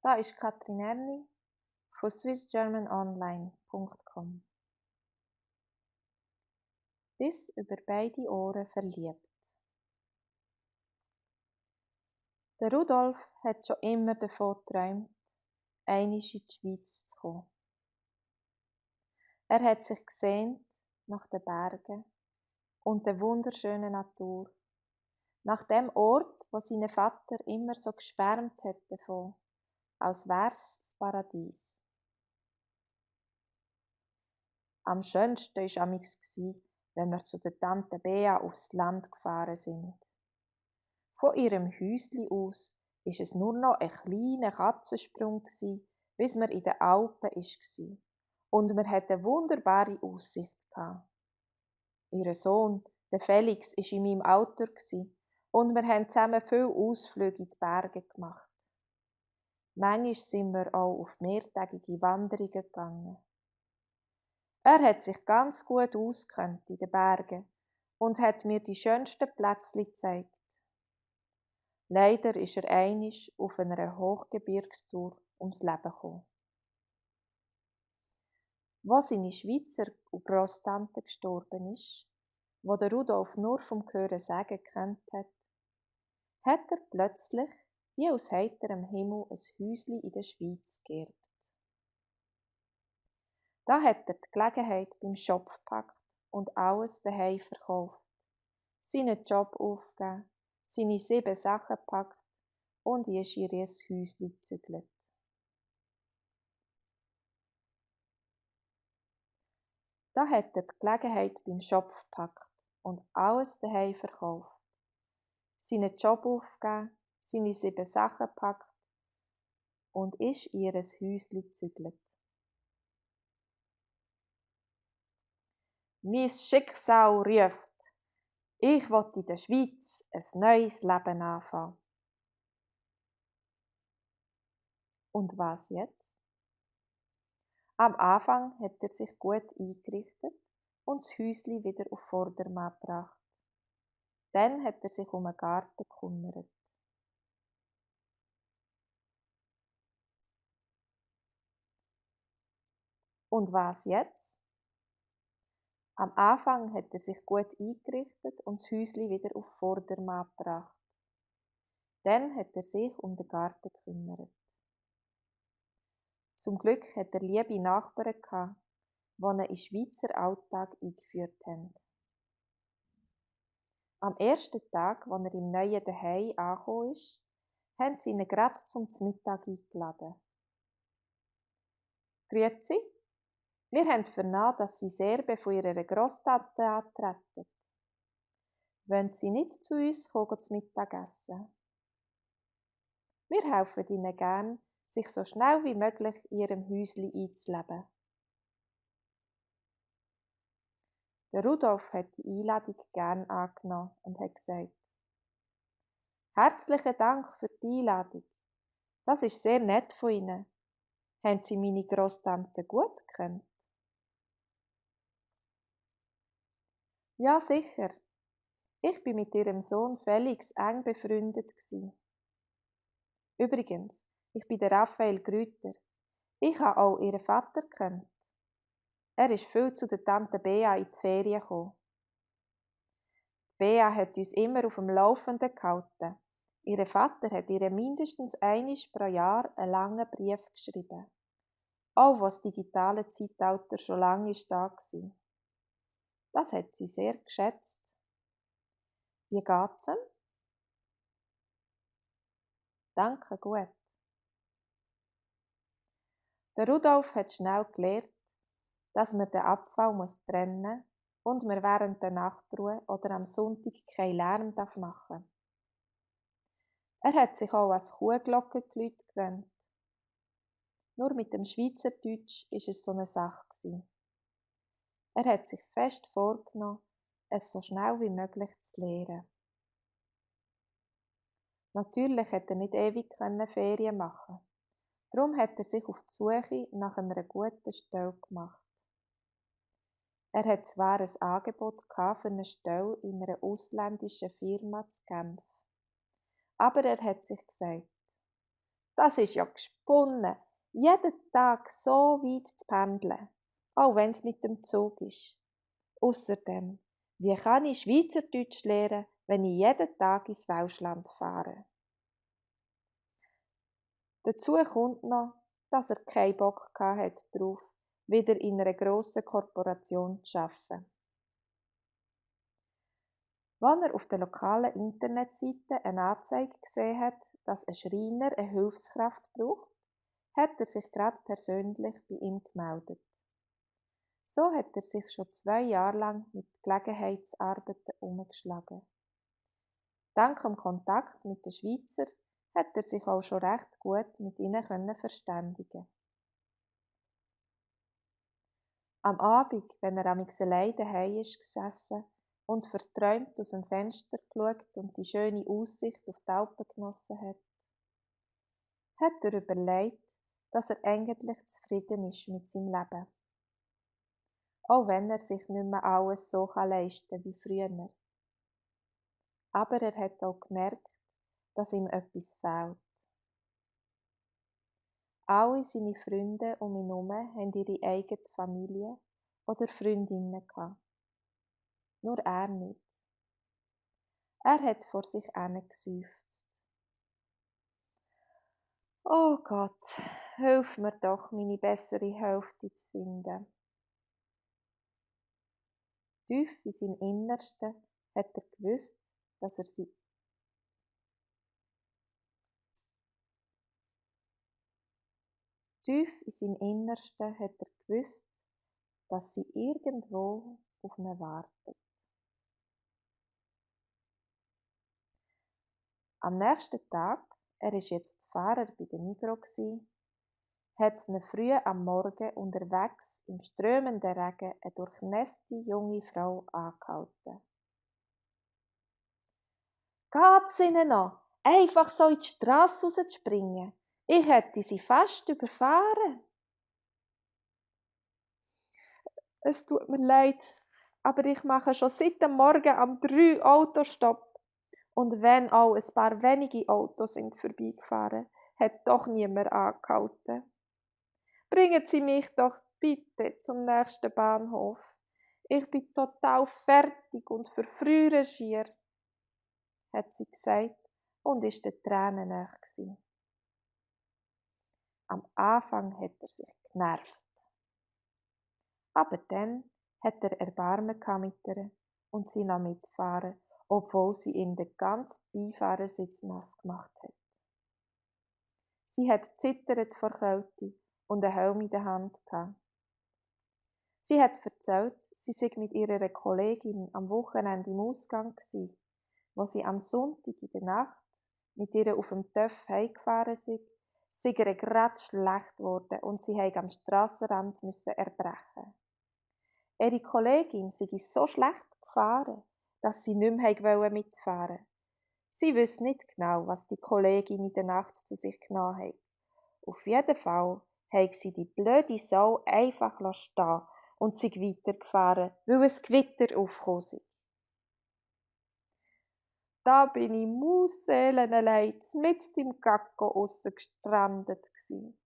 Da ist Katrin Erni von swissgermanonline.com. Bis über beide Ohren verliebt. Der Rudolf hat schon immer davon geträumt, einmal in die Schweiz zu kommen. Er hat sich gesehnt nach den Bergen und der wunderschönen Natur, nach dem Ort, wo sein Vater immer so geschwärmt hat davon, als wär's das Paradies. Am schönsten war amigs, wenn wir zu der Tante Bea aufs Land gefahren sind. Von ihrem Häusli aus war es nur noch ein kleiner Katzensprung, bis wir in den Alpen war. Und wir hatten eine wunderbare Aussicht. Ihr Sohn, der Felix, war in meinem Alter und wir haben zusammen viele Ausflüge in die Berge gemacht. Manchmal sind wir auch auf mehrtägige Wanderungen gegangen. Er hat sich ganz gut ausgekannt in den Bergen und hat mir die schönsten Plätzchen gezeigt. Leider ist er einmal auf einer Hochgebirgstour ums Leben gekommen. Wo seine Schweizer Grosstante gestorben ist, wo der Rudolf nur vom Hören sagen gekannt hat er plötzlich wie aus heiterem Himmel ein Häusli in der Schweiz geerbt. Da hat er die Gelegenheit beim Schopf gepackt und alles daheim verkauft, seinen Job aufgegeben, seine 7 Sachen gepackt und ist in ihr Häusli gezügelt. Da hat er die Gelegenheit beim Schopf gepackt und alles daheim verkauft, seinen Job aufgegeben, seine 7 Sachen gepackt und ist in ihr Häusli gezügelt. Mein Schicksal ruft, ich will in der Schweiz ein neues Leben anfangen. Und was jetzt? Am Anfang hat er sich gut eingerichtet und das Häusli wieder auf Vordermann gebracht. Dann hat er sich um den Garten gekümmert. Und was jetzt? Am Anfang hat er sich gut eingerichtet und das Häusli wieder auf Vordermann gebracht. Dann hat er sich um den Garten gekümmert. Zum Glück hat er liebe Nachbarn gehabt, die ihn in den Schweizer Alltag eingeführt haben. Am ersten Tag, als er im neuen Zuhause angekommen ist, haben sie ihn gerade zum Mittag eingeladen. Grüezi, wir haben vernommen, dass Sie das Erbe von Ihrer Grosstante antreten. Wollen Sie nicht zu uns kommen zum Mittagessen? Wir helfen Ihnen gern, sich so schnell wie möglich in Ihrem Häusli einzuleben. Der Rudolf hat die Einladung gern angenommen und hat gesagt: Herzlichen Dank für die Einladung. Das ist sehr nett von Ihnen. Haben Sie meine Grosstante gut gekannt? Ja, sicher. Ich bin mit ihrem Sohn Felix eng befreundet gsi. Übrigens, ich bin der Raphael Grüter. Ich habe auch ihren Vater gekannt. Er ist viel zu der Tante Bea in die Ferien gekommen. Die Bea hat uns immer auf dem Laufenden gehalten. Ihr Vater hat ihr mindestens einmal pro Jahr einen langen Brief geschrieben. Auch was das digitale Zeitalter schon lange da war. Das hat sie sehr geschätzt. Wie geht's ihm? Danke, gut. Der Rudolf hat schnell gelernt, dass man den Abfall trennen muss und man während der Nachtruhe oder am Sonntag keinen Lärm machen darf. Er hat sich auch an das Kuhglockengeläut gewöhnt. Nur mit dem Schweizerdeutsch war es so eine Sache. Er hat sich fest vorgenommen, es so schnell wie möglich zu lernen. Natürlich konnte er nicht ewig Ferien machen. Darum hat er sich auf die Suche nach einer guten Stelle gemacht. Er hat zwar ein Angebot für eine Stelle in einer ausländischen Firma zu Genf, aber er hat sich gesagt, Das ist ja gesponnen, jeden Tag so weit zu pendeln, auch wenn es mit dem Zug ist. Außerdem, wie kann ich Schweizerdeutsch lernen, wenn ich jeden Tag ins Welschland fahre? Dazu kommt noch, dass er keinen Bock hatte darauf, wieder in einer grossen Korporation zu arbeiten. Als er auf der lokalen Internetseite eine Anzeige gesehen hat, dass ein Schreiner eine Hilfskraft braucht, hat er sich gerade persönlich bei ihm gemeldet. So hat er sich schon 2 Jahre lang mit Gelegenheitsarbeiten umgeschlagen. Dank dem Kontakt mit den Schweizer hat er sich auch schon recht gut mit ihnen verständigen. Am Abend, wenn er allein daheim gesessen und verträumt aus dem Fenster geschaut und die schöne Aussicht auf die Alpen genossen hat er überlegt, dass er eigentlich zufrieden ist mit seinem Leben. Auch wenn er sich nicht mehr alles so leisten kann wie früher. Aber er hat auch gemerkt, dass ihm etwas fehlt. Alle seine Freunde um ihn herum haben ihre eigene Familie oder Freundinnen gehabt. Nur er nicht. Er hat vor sich hingeseufzt. Oh Gott, hilf mir doch, meine bessere Hälfte zu finden. Tief in seinem Innersten hat er gewusst, dass er sie Tief in seinem Innersten hat er gewusst, dass sie irgendwo auf ihn wartet. Am nächsten Tag, er war jetzt Fahrer bei der Migros, hat ihn früh am Morgen unterwegs im strömenden Regen eine durchnässte junge Frau angehalten. Geht's Ihnen noch, einfach so in die Strasse rauszuspringen? Ich hätte sie fast überfahren. Es tut mir leid, aber ich mache schon seit dem Morgen am 3 Autostopp. Und wenn auch ein paar wenige Autos sind vorbeigefahren, hat doch niemand angehalten. Bringen Sie mich doch bitte zum nächsten Bahnhof. Ich bin total fertig und verfriere schier, hat sie gesagt und ist den Tränen nahe gewesen. Am Anfang hat er sich genervt. Aber dann hat er Erbarmen mit ihr und sie noch mitfahren, obwohl sie ihm den ganzen Beifahrersitz nass gemacht hat. Sie hat zittert vor Kälte und einen Helm in der Hand gehabt. Sie hat erzählt, sie sei mit ihrer Kollegin am Wochenende im Ausgang gsi, wo sie am Sonntag in der Nacht mit ihr auf dem Töff heimgefahren sei ihr grad schlecht geworden und sie musste am Strassenrand erbrechen. Ihre Kollegin sei so schlecht gefahren, dass sie nicht mehr mitfahren wollte. Sie wüsste nicht genau, was die Kollegin in der Nacht zu sich genommen hat. Auf jeden Fall hat sie die blöde Sau einfach stehen und sei weitergefahren, weil ein Gewitter aufgekommen sei. Da bin ich mausseelenallein mitten im Gacko aussen gestrandet gsi.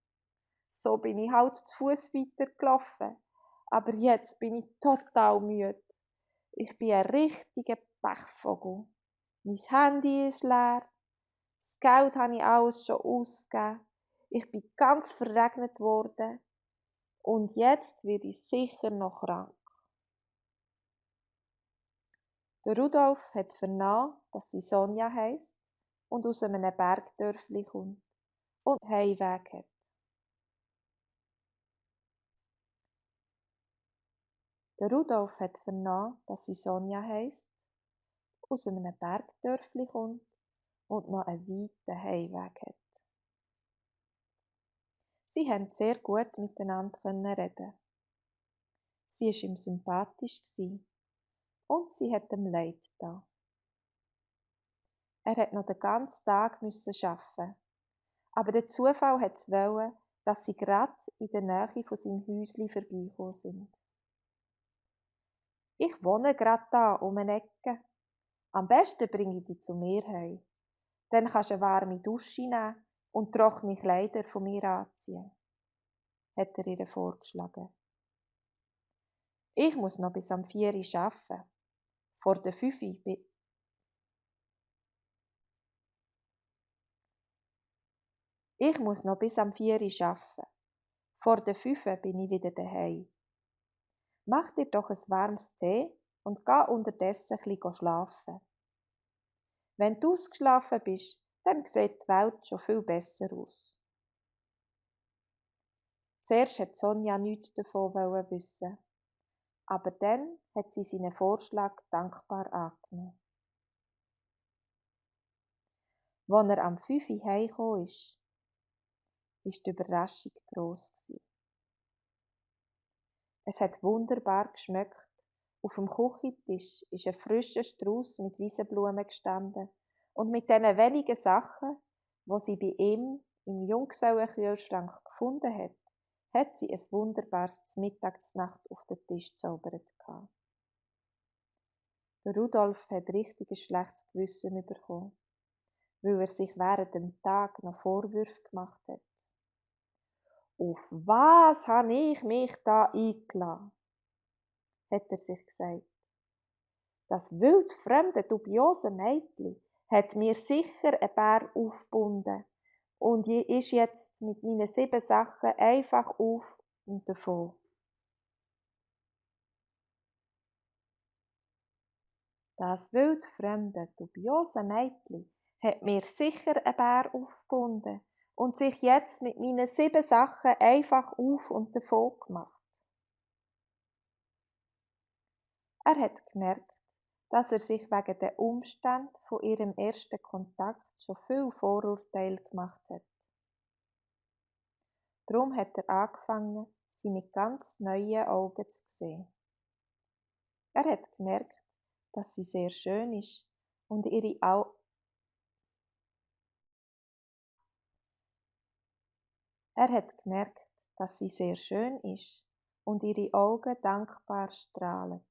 So bin ich halt zu Fuss weitergelaufen, aber jetzt bin ich total müde. Ich bin ein richtiger Pechvogel. Mein Handy ist leer, das Geld habe ich alles schon ausgegeben, ich bin ganz verregnet worden und jetzt werde ich sicher noch krank. Der Rudolf hat vernommen, dass sie Sonja heisst und aus einem Bergdörfli kommt und Heimweg hat. Der Rudolf hat vernommen, dass sie Sonja heisst, aus einem Bergdörfli kommt und noch einen weiten Heimweg hat. Sie haben sehr gut miteinander reden. Sie war ihm sympathisch und sie hat ihm leid getan. Er hat noch den ganzen Tag arbeiten, aber der Zufall hat es wollen, dass sie gerade in der Nähe von seinem Häuschen vorbeigekommen sind. Ich wohne gerade da um eine Ecke. Am besten bringe ich dich zu mir heim. Dann kannst du eine warme Dusche nehmen und trockene Kleider von mir anziehen, hat er ihr vorgeschlagen. Ich muss noch bis am 4 Uhr arbeiten. Vor der 5 Uhr Ich muss noch bis am 4 Uhr arbeiten. Vor der 5 Uhr bin ich wieder daheim. Mach dir doch ein warmes Tee und geh unterdessen ein bisschen schlafen. Wenn du ausgeschlafen bist, dann sieht die Welt schon viel besser aus. Zuerst wollte Sonja nichts davon wissen, aber dann hat sie seinen Vorschlag dankbar angenommen. Als er am 5 Uhr heimgekommen ist, war die Überraschung gross. Es hat wunderbar geschmeckt. Auf dem Küchentisch ist ein frischer Strauß mit Wiesenblumen gestanden und mit den wenigen Sachen, die sie bei ihm im Junggesellenkühlschrank gefunden hat sie ein wunderbares Mittagsnacht auf den Tisch gezaubert. Der Rudolf hat richtig ein schlechtes Gewissen bekommen, weil er sich während dem Tag noch Vorwürfe gemacht hat. Auf was habe ich mich da eingeladen? Hat er sich gesagt. Das wildfremde, dubiose Mädchen hat mir sicher ein Bär aufgebunden und ist jetzt mit meinen 7 Sachen einfach auf und davon. Das wildfremde, dubiose Mädchen hat mir sicher ein Bär aufgebunden und sich jetzt mit meinen 7 Sachen einfach auf und davon gemacht. Er hat gemerkt, dass er sich wegen den Umständen von ihrem ersten Kontakt schon viel Vorurteile gemacht hat. Darum hat er angefangen, sie mit ganz neuen Augen zu sehen. Er hat gemerkt, dass sie sehr schön ist und ihre Augen dankbar strahlen.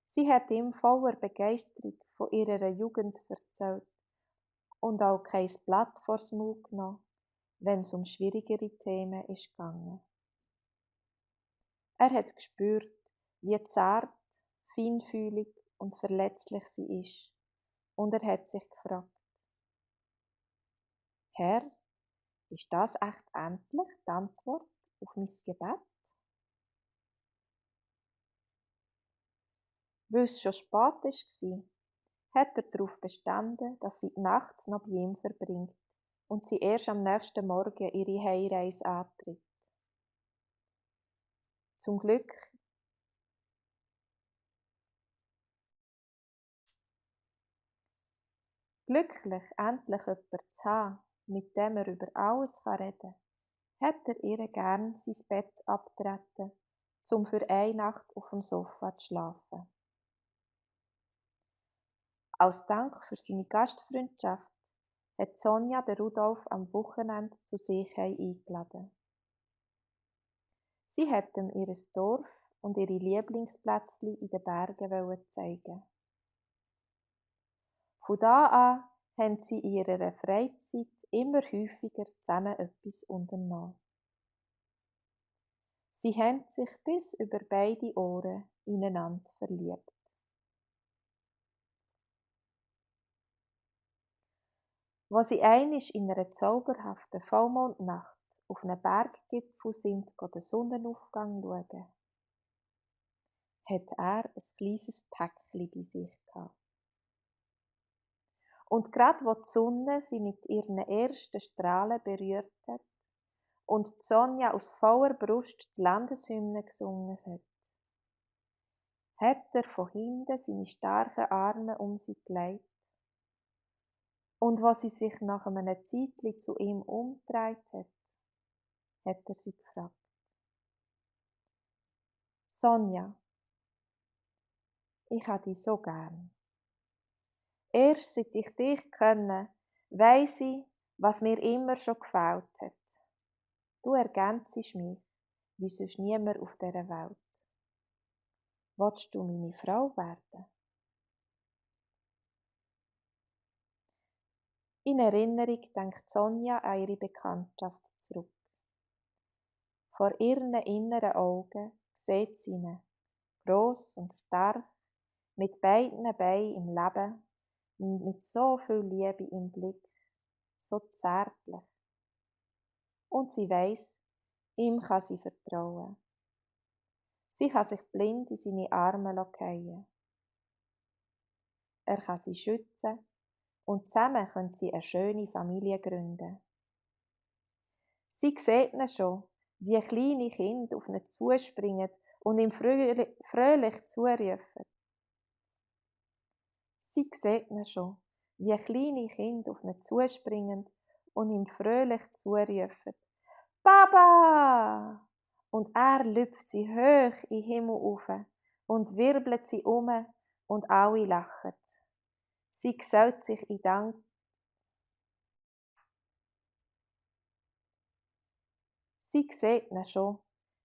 Sie hat ihm voller Begeisterung von ihrer Jugend erzählt und auch kein Blatt vors Maul genommen, wenn es um schwierigere Themen ist gegangen. Er hat gespürt, wie zart, feinfühlig und verletzlich sie ist, und er hat sich gefragt: Herr, ist das echt endlich die Antwort auf mein Gebet? Weil es schon spät war, hat er darauf bestanden, dass sie die Nacht noch bei ihm verbringt und sie erst am nächsten Morgen ihre Heimreise antritt. Zum Glück glücklich, endlich jemanden zu haben, mit dem er über alles reden kann, hat er ihr gern sein Bett abtreten, um für eine Nacht auf dem Sofa zu schlafen. Als Dank für seine Gastfreundschaft hat Sonja den Rudolf am Wochenende zu sich eingeladen. Sie hat ihm ihr Dorf und ihre Lieblingsplätzchen in den Bergen zeigen. Von da an haben sie in ihrer Freizeit immer häufiger zusammen etwas unternommen. Sie haben sich bis über beide Ohren ineinander verliebt. Als sie einmal in einer zauberhaften Vollmondnacht auf einem Berggipfel sind den Sonnenaufgang schauen, hat er ein kleines Päckchen bei sich gehabt. Und gerade wo die Sonne sie mit ihren ersten Strahlen berührt hat und Sonja aus voller Brust die Landeshymne gesungen hat er von hinten seine starken Arme um sie gelegt. Und als sie sich nach einem Zeitchen zu ihm umgedreht hat er sie gefragt: Sonja, ich habe dich so gern. Erst seit ich dich kenne, weiss ich, was mir immer schon gefällt hat. Du ergänzst mich, wie sonst niemand auf dieser Welt. Willst du meine Frau werden? In Erinnerung denkt Sonja an ihre Bekanntschaft zurück. Vor ihren inneren Augen sieht sie ihn, gross und stark, mit beiden Beinen im Leben, mit so viel Liebe im Blick, so zärtlich. Und sie weiss, ihm kann sie vertrauen. Sie kann sich blind in seine Arme fallen. Er kann sie schützen und zusammen können sie eine schöne Familie gründen. Sie sieht ihn schon, wie kleine Kinder auf ihn zuspringen und ihm fröhlich zurufen. Sie sieht ihn schon, wie kleine Kinder auf ihn zuspringen und ihm fröhlich zurufen. Papa! Und er lüpft sie hoch in den Himmel auf und wirbelt sie um und alle lachen. Sie gesellt sich in Dank. Sie sieht ihn schon,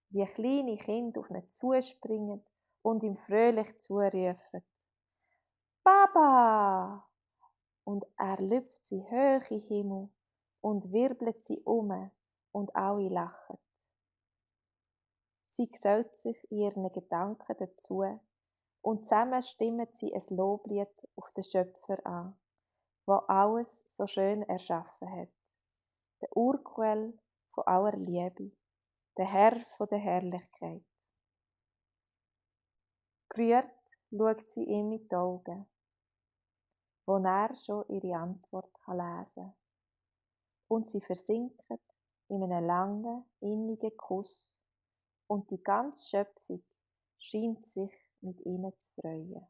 wie kleine Kinder auf ihn zuspringen und ihm fröhlich zurufen. Papa! Und er lüpft sie hoch in den Himmel und wirbelt sie um und alle lachen. Sie gesellt sich in ihren Gedanken dazu und zusammen stimmen sie ein Loblied auf den Schöpfer an, der alles so schön erschaffen hat. Der Urquell von aller Liebe, der Herr von der Herrlichkeit. Gerührt schaut sie ihm in die Augen, wo er schon ihre Antwort lesen kann. Und sie versinkt in einem langen, innigen Kuss und die ganze Schöpfung scheint sich mit ihnen zu freuen.